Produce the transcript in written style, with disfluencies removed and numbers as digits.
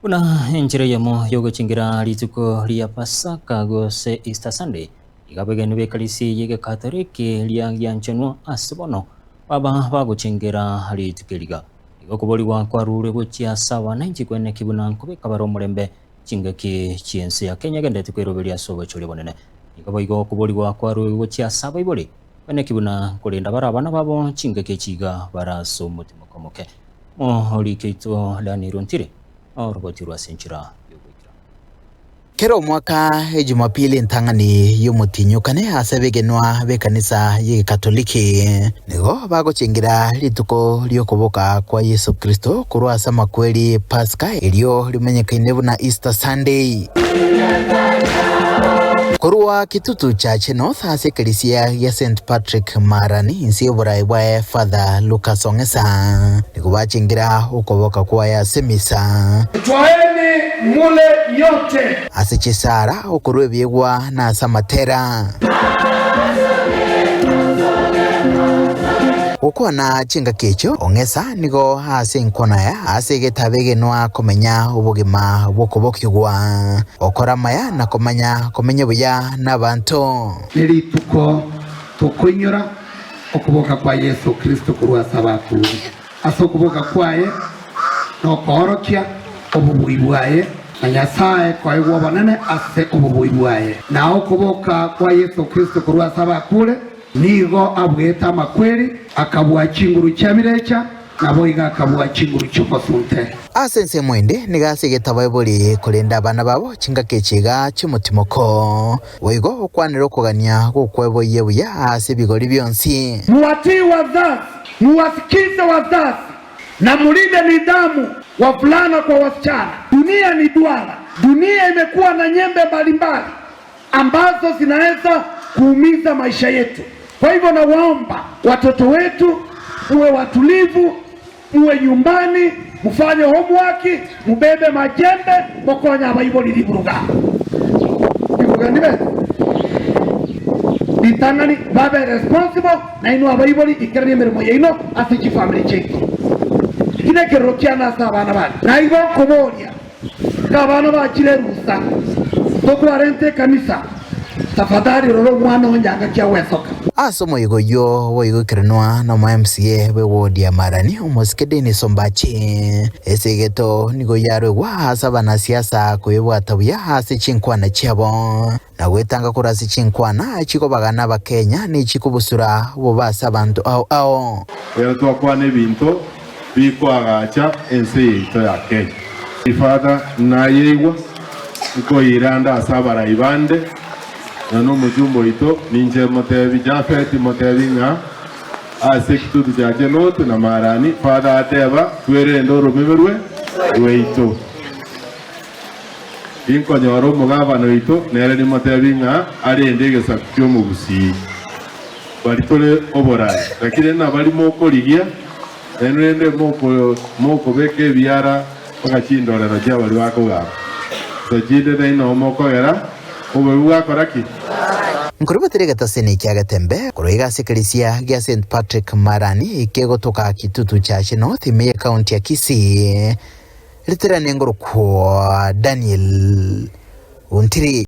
Buna enchera eyemo y'ogochingera rituko ria Pasaka gose Easter Sunday, iga abegeni b'ekarisi y'Egekatoliki riagianchenwa ase bono baba bagochingera rituko eriga. Igo okoborigwa kwarurwe gochia ase abananchi kweneki buna nkobeka bare omorembe chingaki chi'ense ya Kenya egenderete kweroberia ase obochori obonene. Igo boigo okoborigwa kwarurwe gochia ase abaibori kweneki buna nkorenda bare abana babo chingaki echi iga bare ase omotimoko omoke. Omoriki oito Daniel Ontiri oroboti rwa ase enchera y'ogoikera. Kera omwaka Ejumapili entang'ani y'omotinyokane ase abegenwa b'ekanisa y'Egekatoliki nigo bagochengera rituko ri'okoboka kwa Yeso Kristo korwa ase amakweri Pasika erio rimanyekaine buna Easter Sunday. Korwa Kitutu Church North ase ekerisia gia St Patrick Marani inse y'oboraai bwaye Father Lucas Ong'esa nigo bachengera okoboka kwaye ase emisa. Twaeni mule nyote. Ase chisara, okorua ebiegwa, na ase amatera. Gokwana chingaki echio, Ong'esa nigo ase enkwana ya ase egetabu egenwa komenya obogima bw'okobokigwa. Gokora amaya na komanya komenya buya nabanto. Nerituko tokoinyora okoboka kwa Yeso Kristo korwa ase abakure. Ase okoboka kwaye nokoorokia obobui bwaye, na Nyasae koegwa obonene ase obobui bwaye. Na okoboka kwa Yeso Kristo korwa ase abakure nigo abuete amakweri, akabua chinguru chia birecha, Naboigo akabua chinguru chi'omosunte. Ase ensemo ende nigo asegete abaibori korenda abana babo chingaki echi iga chi'omotimoko, boigo gokwanera okogania gw'okweboyia buya ase ebigori bionsi. Muwatii wazazi, muwasikize wazazi na mulinde nidhamu wavulana kwa wasichana. Dunia ni duara. Dunia imekuwa na nyembe mbalimbali ambazo zinaweza kuumiza maisha yetu. Kwa hivyo nawaomba watoto wetu muwe watulivu, muwe nyumbani, mufanye homework, mubebe majembe mokonye abaibori riburuga. Riburuga ndibe ritang'ani babe responsible nainwe abaibori ikerania emeremo yaino ase chifamiri chiaito. Eki nekerero kiane ase abana bane. Naigo nkoboria Ekero abana bachire erusa, tokwarenta ekanisa, tafadhali rora omwana oo nyangaki agwesoka. Ase omoyega oyio boigoikeranwa nomo MCA bwe ward ya Marani omosike Dennis Ombachi. Esegeto nigo yarwegwa ase abanasiasa koyebwata buya ase chinkwana chiabo na gwetanga korwa ase chinkwana chikobagana abakenya ne chikobusura obobe ase abanto ao ao. Ekero twakwana ebinto bikoagacha ense yaito ya Kenya. Father nayeigwa nkoira ande ase abarai bande, na nomojumbe oito ninche motebi Japhet motebi ng'a ase ekitutu chiache North na Marani, Father ateba twerende oromeberwe rwaito. Ginkonyora omogabana oito nere nimotebi ng'a arende egesaku ki'omogusii. Baria tore oborai, lakini nabari mokorigia, nainwe rende mokobeka ebiara mpaka chindorero chia baria bakogamba. Inse chinde nainwe mokogera obobe bwakora ki? Nkorubatera egetaseni ekia Getembe korwa iga ase ekerisia gia St Patrick Marani kegotoka Kitutu Church North ime ye county ya Kisii. Ritirane ngorokwa Daniel Ontiri.